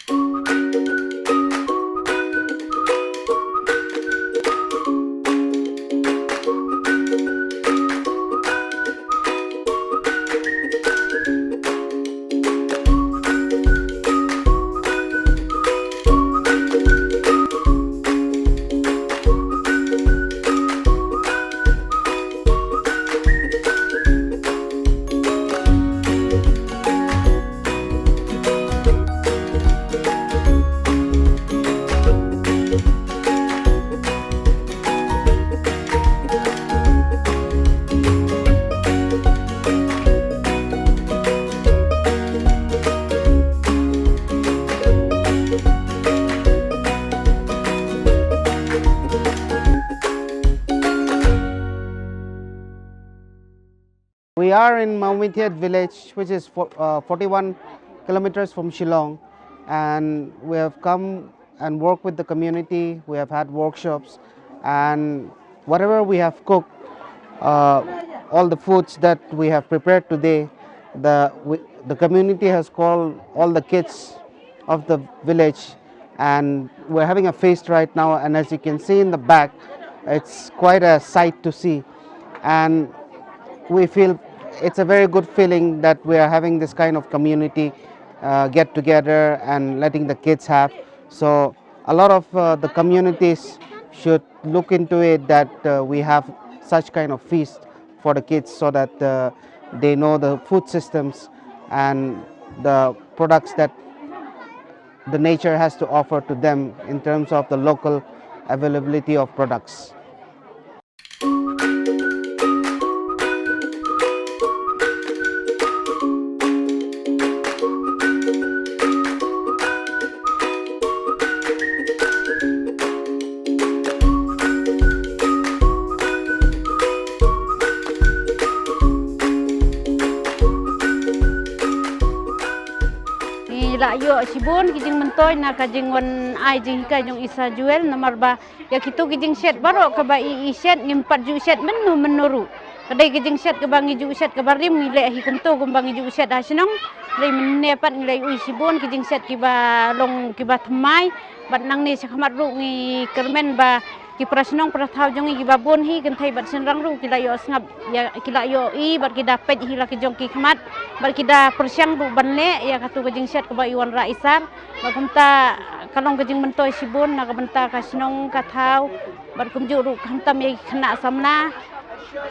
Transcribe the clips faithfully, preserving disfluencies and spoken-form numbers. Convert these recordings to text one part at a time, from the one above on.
We are in Mawmynthiat village, which is fo- uh, forty-one kilometers from Shillong, and we have come and worked with the community. We have had workshops, and whatever we have cooked, uh, all the foods that we have prepared today, the we, the community has called all the kids of the village, and we're having a feast right now, and as you can see in the back, it's quite a sight to see, and we feel it's a very good feeling that we are having this kind of community uh, get together and letting the kids have. So a lot of uh, the communities should look into it, that uh, we have such kind of feast for the kids, so that uh, they know the food systems and the products that the nature has to offer to them in terms of the local availability of products. Ngi la ïoh shibun ki jingmyntoi na ka jingwan ai jinghikai jong i Sir Jewel, namar ba ïa kito ki jingshet baroh kaba i i shet ngim pat ju shet mynno mynno ruh. Ka dei ki jingshet kaba ngi ju shet kaba rim, ngi leh hi kumto kumba ngi ju shet ha shnong. Dei mynne pat ngi leh ui shibun ki jingshet kiba long kiba thymmai. Bad nangne shakhmat ruh ngi kyrmen ba ki para shnong para thaw jong ngi kiba bun hi kynthei bad shynrang ruh ki la ïoh sngap ïa, ki la ïoh i bad ki da peit hi la ki jong ki khmat bad ki da pyrshang ruh ban leh ïa kato ka jingshet kaba i wanrah i Sir. Bad kumta ka long ka jingmyntoi shibun na ka bynta ka shnong ka thaw bad kumjuh ruh khamtam ïa ki khynnah samla.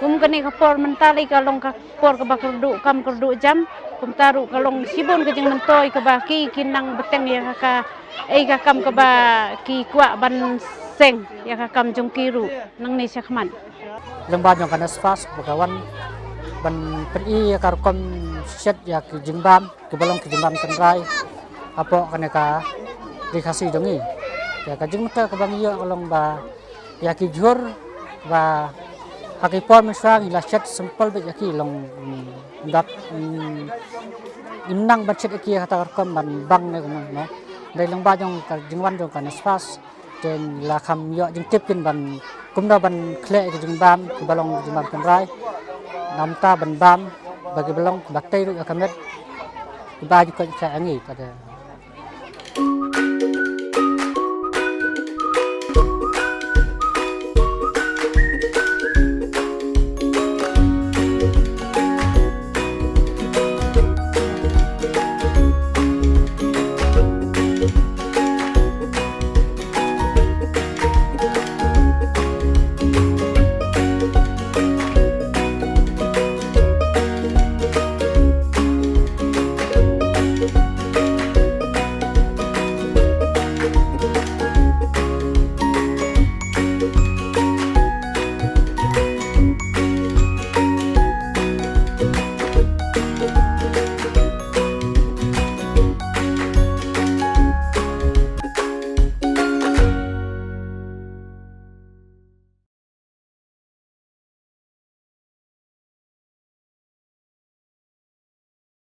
Kum kane ka por mynta lei ka long ka por kaba kyrduh kam kyrduh jam. Kumta ruh ka long shibun ka jingmyntoi kaba ki ki nang bteng ïa ka, ka ei ka kam kaba ki kwah ban seng ïa ka kam jong ki ruh nangne shakhmat. Lyngba jong ka NESFAS ba ka wan ban pyni ïa ka rukom shet ïa ki jingbam kiba long ki jingbam tynrai hapoh kane ka Ri Khasi jong ngi. Ïa ka jingmyntoi kaba ngi ïoh ka long ba ïa ki jhur ba ha ki por mynshuwa ngi la shet simple beit ïa ki long, mm, dap, mm, im nang ban shet ïa ki ïa kata ka rukom ban bang ne kumno, no. Dei lyngba jong ka jingwan jong ka NESFAS te ngi la kham ïoh jingtip kin ban kumno ban khleh ïa ki jingbam kiba long jingbam tynrai. Namta ban bam ba kiba long kiba tei ruh ïa ka met kiba ju koit ïa ngi ka de.